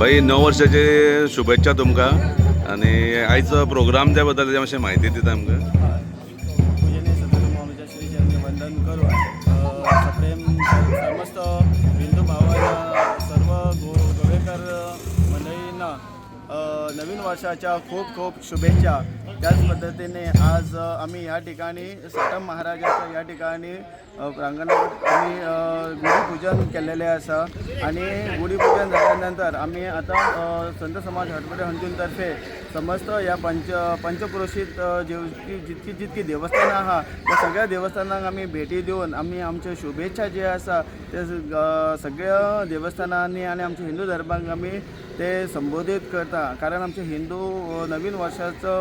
भाई, नव वर्षाचे शुभेच्छा तुमकां आनी आयचो प्रोग्राम त्या बद्दल मातशें म्हायती दिता आमकां. पूजनीय सद्गुरू माऊलीच्या श्री चरणी वंदन करून सप्रेम समस्त हिंदू भावांना, सर्व गोवेकर मंडळींना नवीन वर्षाच्या खूप खूप शुभेच्छा. त्याच पद्धतीने आज आम्ही या ठिकाणी साटम महाराजाच्या या ठिकाणी प्रांगणात आम्ही गुढीपूजन केलेले आसा आणि गुढीपूजन झाल्यानंतर आम्ही आता संत समाज हटपटे हंजूनतर्फे समस्त या पंचक्रोशीत जितकी जितकी जितकी देवस्थानां आहा त्या सगळ्या देवस्थानांक आमी भेटी दिवन आमी आमच्यो शुभेच्छा जे आसा ते सगळ्या देवस्थानांनी आनी आमच्या हिंदू धर्माक आमी ते संबोधीत करता, कारण आमचे हिंदू नवीन वर्षाचो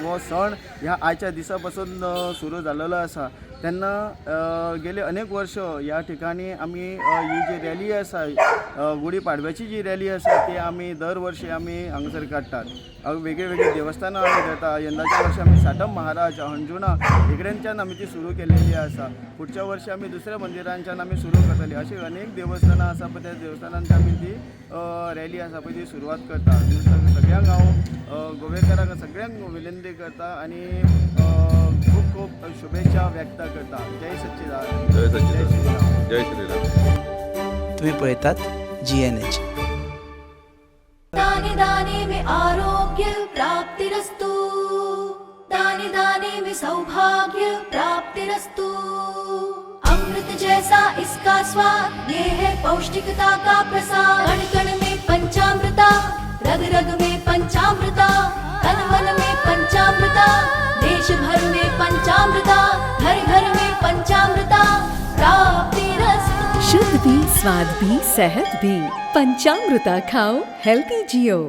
हो सण ह्या आयच्या दिसा पासून सुरू जालेलो आसा. तेन्ना गेले अनेक वर्ष ह्या ठिकाणी आमी ही जी रॅली आसा, गुढी पाडव्याची जी रॅली आसा, ती आमी दर वर्षी आमी हांगासर काडटात. वेगळी वेगळी देवस्थानां आमी करता. यंदाच्या वर्षी आमी साटम महाराज हणजुणा हेकडेनच्यान आमी ती सुरू केलेली आसा. पुढच्या वर्षी आमी दुसऱ्या मंदिरांच्यान आमी सुरू करतली. अशी अनेक देवस्थानां आसा पळय, त्या देवस्थानांची आमी ती रॅली आसा पळय ती सुरवात करता. सगळ्यांक हांव गोवेकारांक सगळ्यांक विनंती करता आनी खूब खूब शुभेच्छा व्यक्त करता. जय सच्चिदानंद. जय सच्चिदानंद. श्रीराम. जय श्रीराम. तुम्ही पळयतात जीएनएच. दाने दाने में आरोग्य प्राप्तिरस्तु, दाने दाने में सौभाग्य प्राप्तिरस्तु. अमृत जैसा इसका स्वाद, ये है पौष्टिकता का प्रसाद. कण कण में पंचामृता, रग रग में पंचामृता, तन मन में पंचामृता, देश भर में पंचामृता, घर घर में पंचामृता प्राप्तिरस्तु. शुद्ध भी, स्वाद भी, सेहत भी. पंचामृता खाओ, हेल्दी जियो.